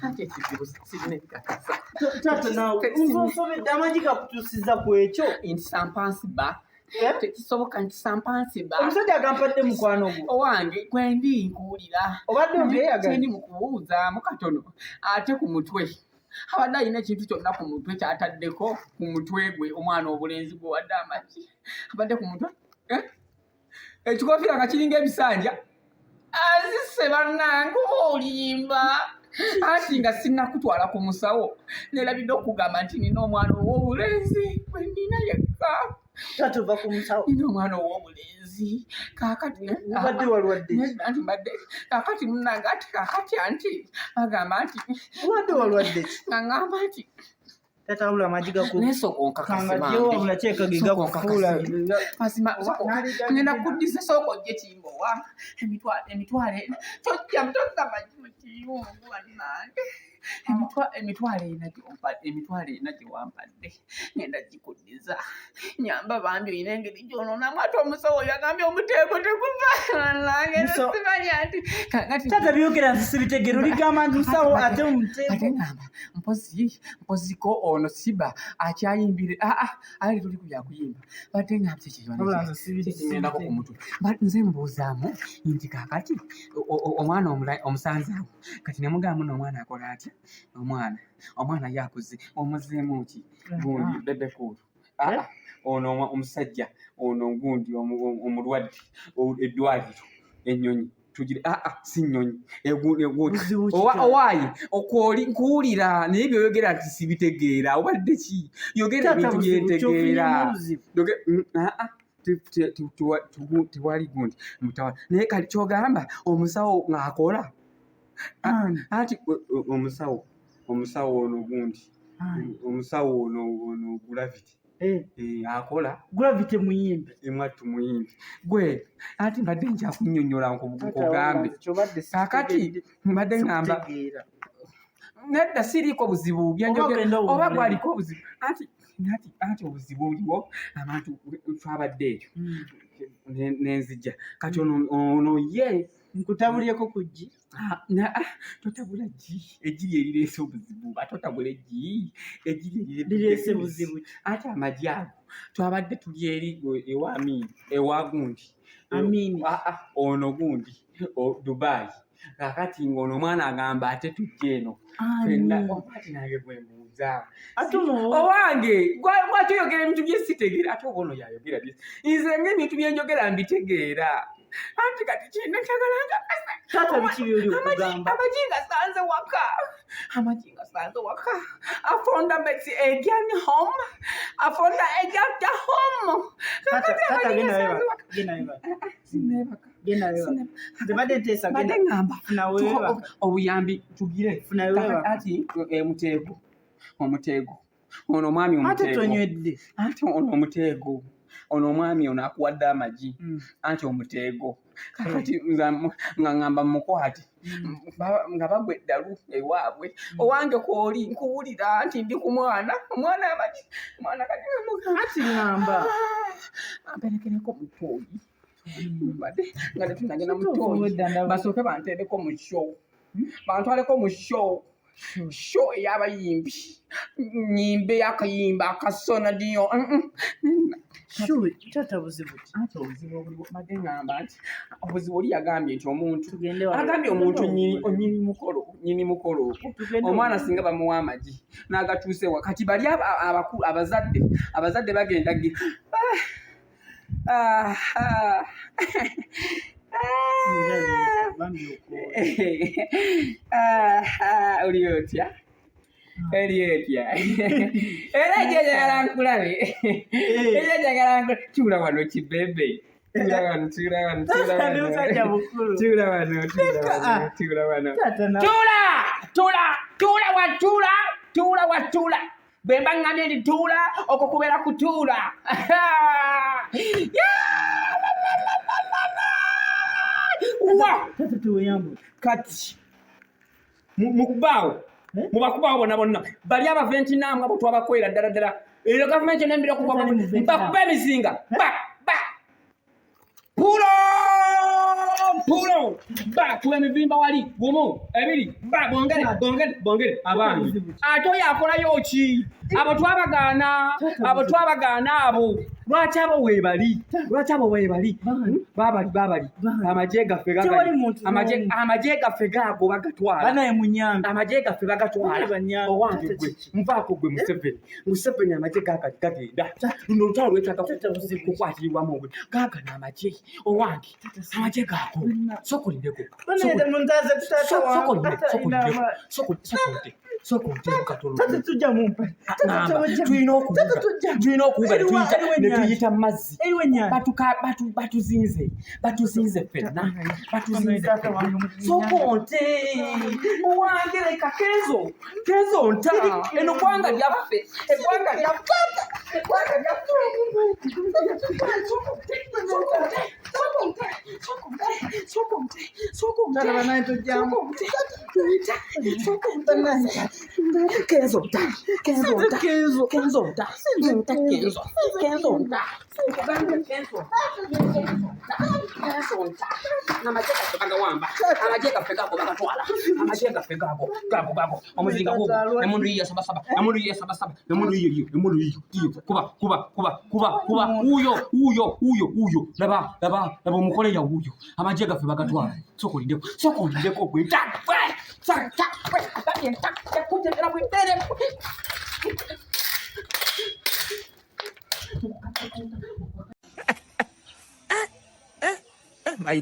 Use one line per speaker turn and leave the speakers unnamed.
Anti ekizibu sirina ebikakasa.
Taata naawe nze onsobedde, amagi gakutuusiza ku ekyo.
Nti sampansiba.
Eh?
Tekisoboka nti sampansiba.
Omusajja agampadde mukwano gwo.
Owange kwendi nkuwulira.
Obadde ombyeyagala?
Kyendi mu kubuuzaamu katono ate ku mutwe. Abadde alina ekintu kyonna ku mutwe ky'ataddeko ku mutwe gwe omwana obulenzi gwe wadde amagi. Abadde ku mutwe? Eh? Ekikofiira nga kiringa ebisanja. Azisse bannange oba olimba. Anti nga sinnakutwala ku musawo neerabidde okugamba nti nina omwana ow'obulenzi gwe nnina yekka.
Taata ova ku musawo.
Nina omwana ow'obulenzi kaakati.
Obadde walwadde ki?
Anti mbadde kaakati munnange ati kaakati anti bagamba nti
Obadde walwadde ki?
nga ŋŋamba nti
Taata wabula amagi gaku.
Naye sooka onkakase.
Kanga gyewo wabula kyeka ge
Sooka
gakufuula.
onkakase. Mazima sooka ngenda kuddiza, sooka ojje kimbowa emitwalo ena tojja tozza magi mu kiyungu bannange. Emitwalo 4 gye wampadde ngenda gikuddiza. Nyamba bambi, olina engeri gy'onoonamu ate omusawo yagambye omuteeko teguva bannange. Simanya nti kakati
Taata byogera nti sibitegeera, oligamba nti musawo ate omuteeko.
Ate ngamba mpozi mpoziko ono siba akyayimbire. Aa, ali tuli ku byakuyimba, badde ngamba
Wabula nze
kikigendako ku mutwe. Nze mbuuzaamu nti kaakati omwana omusanze awo kati nemugamba no omwana akola atya? Omwana yakuze, omuzeemu ki gundi Bebe Cool?
Eh?
Ono omusajja ono gundi omulwadde eddwaliro ennyonyi tugire. Aa, si nnyonyi.
Buzibu ki taata?
Owaaye okwoli nkuwulira, naye byoyogera nti sibitegeera. Obadde ki? Yogera
Taata
ebintu
buzibu ki?
byentegeera.
Ofunyeemu obuzibu?
Aa, tewali gundi mutawa, naye kati kyogamba omusawo ng'akola.
Ani?
Anti omusawo ono gundi.
Ani?
Omusawo ono Gravity.
Eh,
Eh, akola.
Gravity muyimbi.
Emwattu muyimbi gwe, anti mbadde nkyakunnyonnyola nkugambe.
Kyobadde
Kaakati mbadde ŋŋamba
sikutegeera.
Nedda, siriiko buzibu byenjogera.
Oba ogenda
Oba
owummule.
gwaliko obuzibu, anti obuzibu buliwo, abantu twabadde eyo nenzija kati ono ye
Nkutabulyeko ku ggi.
Ah, ah, totabula ggi, eggi lyerireese obuzibu. Ate otabula eggi, eggi
Lireese buzibu ki?
Ate amagi ago twabadde tuli eri ewa Amini, ewa gundi.
Amini.
Ah, ah, ono gundi Dubai. Kakati ng'ono omwana agamba ate tujja eno fenna.
Ani?
Ati nange gwe mbuuza.
Ate ono
Owange lwaki oyogera ebintu byesitegeera? Ate oba ono yayogera nze ngaebintu byenjogera mbitegeera. Anti kati kino njagala nkakasa.
Taata biki byoli okugamba?
Amagi nga sanze waka, amagi nga sanze waka afonda meti again home, afonda again home.
Taata
Kakati
taata
amagi
genda
nga sanze
weebaka.
waka.
Genda weebaka.
Sineebaka.
Genda weebaka. Nze badde nteesa
Badde
genda.
ŋŋamba
Funa weebaka.
obuyambi tugire.
Funa weebaka.
Ati muteego, omuteego ono omwami
Ate
omuteego.
tonywedde.
Anti ono omuteego, ono omwami ono akuwadde amagi. Anti omuteego kakati nze nga ŋŋamba mukwate. Nga bagwa eddalu ewaabwe. Owange kwoli nkuwulira nti ndi ku mwana, omwana amagi, omwana kati namugamba
Ati ŋŋamba.
Amperekereko mu ttooyi, mbadde nga tetunagenda mu ttooyi.
Obwedda ndaba.
Basooke bantereko mu show, bantwaleko mu show, show ey'abayimbi, nyimbe akayimba akasona diyo.
Sure, taata buzibu ki?
Anti obuzibu obuliwo, mbadde ŋŋamba nti obuzibu oli yagambye nti omuntu
Tugende wano.
agambye omuntu nyini mukolo ogwo
Tugende
omwana
wano.
Singa bamuwa amagi n'agatuuse wa kati bali abakulu, abazadde bagenda gi ah, ah, ah.
Bambi okooye.
Ah, ah, oli otya? Eri etya? Era ejjajagala nkulabe, ejjajagala nkulabe. Tuula wano kibebe, tuula wano, tuula wano, tuula
Taata ndi
wano.
musajja mukulu.
Tuula wano, tuula wano, tuula wano.
Taata na
Tuula, tuula, tuula wa, tuula, tuula wa, tuula. Bwe mba ŋŋambye nti tuula, okwo kubeera kutuula. Yeah! La, la, la, la, la, la. Wa
Taata teweyambula.
Kati mukubaawo.
Eh?
Mubakubaawo bonna bonna bali abaventinaamu abo twabakwera ddala ddala. Eyo gavumenti enembira okuba
Tali mu Vietnam.
bakuba emizinga ba ba pulo. Mpulo ba kuba emivimba wali gumu ebiri ba bongere bongere bongere abange ate oyo akolayo ki abo twabagaana abo twabagaana abo lwaki abo weebali lwaki abo weebali babali babali amagye gaffe amagye gaffe gaago bagatwala amagye gaffe bagatwala owange gwe nvaako gwe museveni museveni amagye gagali gagenda luno olutalo lwetaaga kukwatirirwamu obwe gaagano amagye owange amagye gaako sokolindeko tulina okuwuga netuyita mazzi batuzinze batuzinze ffenna batuzinze sokonte owange leka kenzo kenzo nta eno gwanga lyaffe eggwanga lyaffe eggwanga lyaffe Amagye gaffe bagawamba, amagye gaffe gago bagatwala, amagye gaffe gago gago gago, omuzinga gugu, emundu yiyo sabasaba, emundu yiyo sabasaba, emundu yiyo yiyo, emundu yiyo yiyo, kuba kuba kuba kuba kuba, wuyo wuyo wuyo wuyo, laba laba laba omukole ya wuyo, amagye gaffe bagatwala, sooka olindeko, sooka olindeko gwe, ta ta ta ta ta ta.
My